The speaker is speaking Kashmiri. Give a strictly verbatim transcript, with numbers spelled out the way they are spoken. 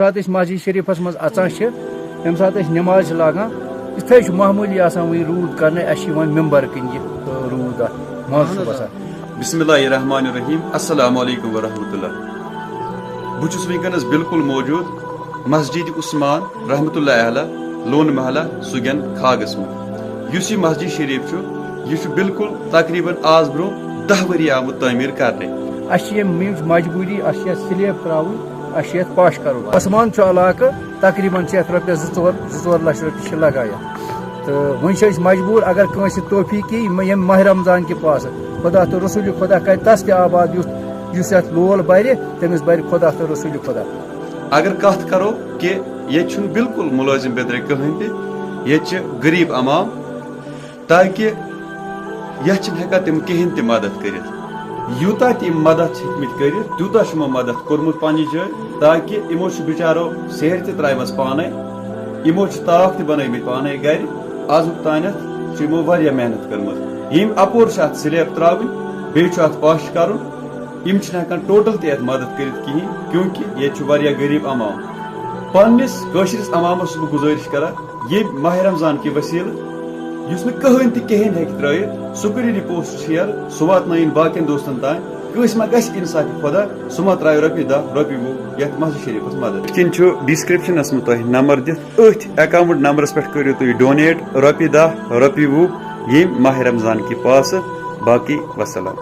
ساتہٕ أسۍ مسجد شریفس منٛز اژان چھِ، ییٚمہِ ساتہٕ أسۍ نماز چھِ لاگان، یِتھے چھُ معموٗلی آسان، وٕنہِ روٗد کرنَے، اَسہِ چھِ یِوان ممبر کِنۍ یہِ، تہٕ روٗد اَتھ منٛز چھُ وَسان۔ بسم اللہ الرحمن الرحیم۔ السلام علیکم ورحمۃ اللہ۔ بہٕ چھُس وٕنکیٚنَس بالکل موجود مسجد عثمان رحمۃ اللہ علیہ، لون محلہ، سُگن کھاگس منٛز۔ یُس یہِ مسجد شریف چھُ، یہِ چھُ بالکل تقریباً آز برونٛہہ دَہ ؤری آمُت تعمیٖر کرنہٕ۔ اَسہِ چھِ یِم، یِم چھِ مجبوٗری، اَسہِ چھِ یَتھ سلیب ترٛاوٕنۍ، اَسہِ چھِ یَتھ پَش کَرُن۔ آسمان چھُ علاقہٕ، تقریباً چھِ یَتھ رۄپیَس زٕ ژور، زٕ ژور لَچھ رۄپیہِ چھِ لَگان یَتھ۔ تہٕ وۄنۍ چھِ أسۍ مجبوٗر، اگر کٲنٛسہِ توفیٖق یی، یِم، ییٚمہِ ماہِ رمضان کہِ پاسہٕ خۄدا تہٕ رسوٗلِ خۄدا کَرِ تَس تہِ آباد، یُس، یُس یَتھ لول بَرِ، تٔمِس بَرِ خۄدا تہٕ رسوٗلِ خۄدا۔ اگر کَتھ کَرو کہِ ییٚتہِ چھُنہٕ بالکل مُلٲزِم بیترِ کٕہٕنۍ تہِ، ییٚتہِ چھِ غریٖب عوام، تاکہِ یَتھ چھِنہٕ ہٮ۪کان تِم کِہیٖنۍ تہِ مدد کٔرِتھ۔ یوٗتاہ تہِ یِم مدد چھِ ہیٚکمٕتۍ کٔرِتھ، تیوٗتاہ چھُ یِمو مدد کوٚرمُت پننہِ جایہِ، تاکہِ یِمو چھِ بِچارو سیرِ تہِ ترٛایمَژٕ پانَے، یِمو چھِ تاپھ تہِ بنٲومٕتۍ پانَے گرِ۔ آزُک تانٮ۪تھ چھِ یِمو واریاہ محنت کٔرمٕژ۔ ییٚمۍ اَپور چھِ اَتھ سلیب ترٛاوٕنۍ، بیٚیہِ چھُ اَتھ پَش کَرُن۔ یِم چھِنہٕ ہٮ۪کان ٹوٹل تہِ اَتھ مدد کٔرِتھ کِہیٖنۍ، کیونکہِ ییٚتہِ چھُ واریاہ غریٖب عوام۔ پننِس کٲشرِس عوامَس چھُس بہٕ گُزٲرِش کران، ییٚمۍ ماہِ رمضان کہِ وسیلہٕ یُس نہٕ کٕہٕنۍ تہِ کِہیٖنۍ ہیٚکہِ ترٛٲیِتھ، سُہ کٔرِو یہِ پوسٹ شیئر، سُہ واتنٲیِن باقین دوستن تام۔ کٲنٛسہِ ما گژھِ انصافِ خۄدا، سُہ ما ترٛایہِ رۄپیہِ دَہ، رۄپیہِ وُہ یَتھ مسجد شریفس مدد۔ یِتھ کٔنۍ چھُ ڈسکرپشنس منٛز تۄہہِ نمبر دِتھ، أتھۍ اکاؤنٹ نمبرس پٮ۪ٹھ کٔرِو تُہۍ ڈونیٹ رۄپیہِ دَہ، رۄپیہِ وُہ ییٚمہِ ماہِ رمضان کہِ پاسہٕ۔ باقٕے وسلام۔